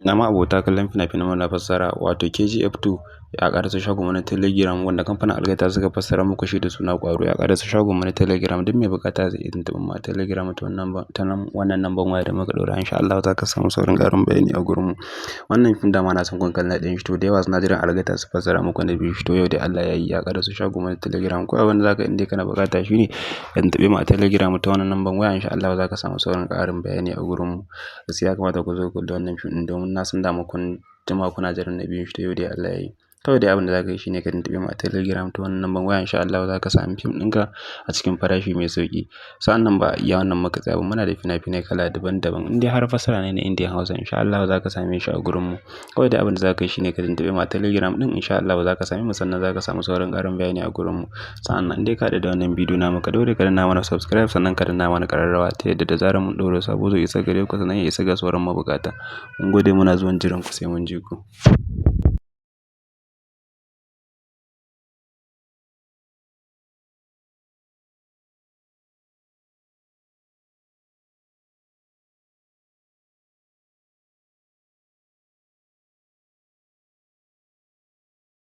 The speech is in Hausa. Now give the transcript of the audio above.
Ina ma abota kallon fina-finan na fassara, wato KGF 2 ya karasa shagon na Telegram, wanda kamfanin Algaita suka fassara muku shi da suna Ƙwaro. Ya karasa shagon na Telegram. Duk mai bukata zai iya tuntuɓar mu a Telegram ta wannan namban waya da muka ɗora. Insha Allah za ka samu sauran ƙarin bayani a gurin mu. Wannan fim dama na san kun kalla ɗayan shi, to da yawa suna jiran Algaita su fassara muku na biyu shi. To yau dai Allah ya yi, ya karasa shagon na Telegram. Ko abin da zaka in dai kana bukata shine ka tuntuɓe mu a Telegram ta wannan namban waya. Insha Allah za ka samu sauran ƙarin bayani a gurin mu. Gaskiya ya kamata ku zo ku kalli wannan fim ɗin, domin na san dama kun jima kuna jiran na biyun shi. To yau dai Allah ya yi. Kawai dai abin da za ka yi shine ka tuntuɓe mu a Telegram ta wannan namban waya. Insha Allah za ka sami fim ɗinka a cikin farashi mai sauƙi. Sa'an nan ba iya wannan muka tsaya ba, muna da fina-finai kala daban-daban. In dai har fassara ne na Indian Hausa, insha Allah za ka same shi a gurin mu. Kawai dai abin da za ka yi shine ka tuntuɓe mu a Telegram ɗin. Insha Allah za ka same mu, sannan za ka samu sauran ƙarin bayani a gurin mu. Sa'an nan in dai ka haɗu da wannan bidiyo namu, ka daure ka danna mana subscribe, sannan ka danna mana ƙararrawa, ta yadda da zarar mun ɗora sabo zai isa gare ku, sannan ya isa ga sauran mabukata. Mun gode, muna zuwan jiran ku, sai mun ji ku.